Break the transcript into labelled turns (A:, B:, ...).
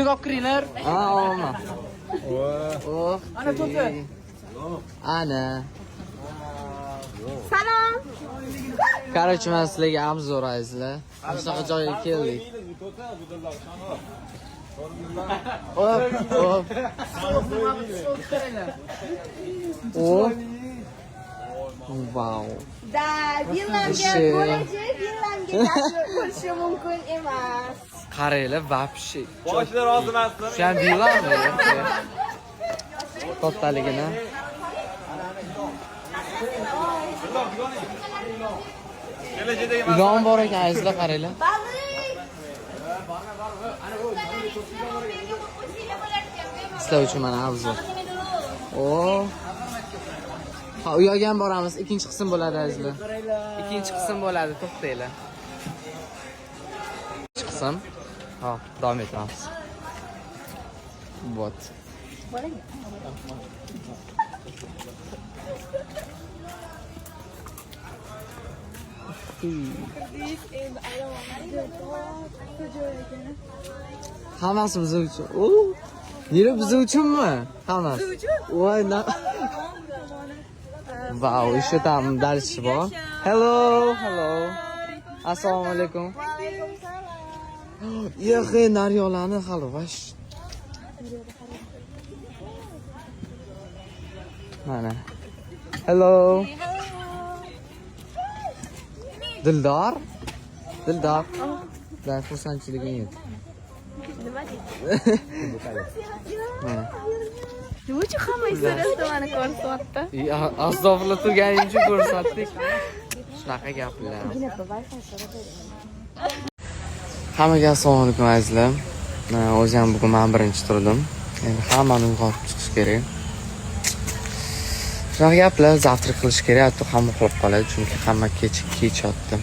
A: Olib kiringlar.
B: Ha, olma. Oh.
A: Ana to'pi.
B: Ana.
C: Salom.
B: Короче, men sizlarga обзор azizlar. Mana shunaqa joyga keldik. Hop, hop. O. Vau.
C: Da, villamga
B: Ishi.
C: bo'lajak villamga daxl bo'lishi mumkin emas.
B: Qaranglar, вообще.
D: Boshida rozi emasdim.
B: Shu ham villami? Kattaligini.
D: Kelajakdagi
B: Ilon bor ekan azizlar, qaranglar.
C: Baliq.
B: Sizlar uchun mana обзор. O. Ha, u yoqga ham boramiz. Ikkinchi qism bo'ladi azizlar. Ikkinchi qism bo'ladi, to'xtanglar. Ikkinchi qism. Ha, davom etamiz. Вот. Hammasi biz uchun. U Nima biz uchunmi? Hammasi. Voy, na. Vau, еще там дальше bor. Hello, hello. Assalomu alaykum. Yo'q, naryoqlarni hali vash. Mana. Hello. Dildor? Dildor. Da xursandchiliging yo'q.
C: Nima deydi?
B: Mana.
C: Nima uchun hamma istarasida mani ko'rsatyapti?
B: Ya, astag'firullah, turganing uchun ko'rsatdik. Shunaqa gaplar. Hammaga assalomu alaykum azizlar. O'zi ham bugun men birinchi turdim. Endi hammani uyg'otib chiqish kerak. Shunaqa gaplar, завтрак qilish kerak, hatto hamma uxlab qoladi, chunki hamma kech kech yotdi.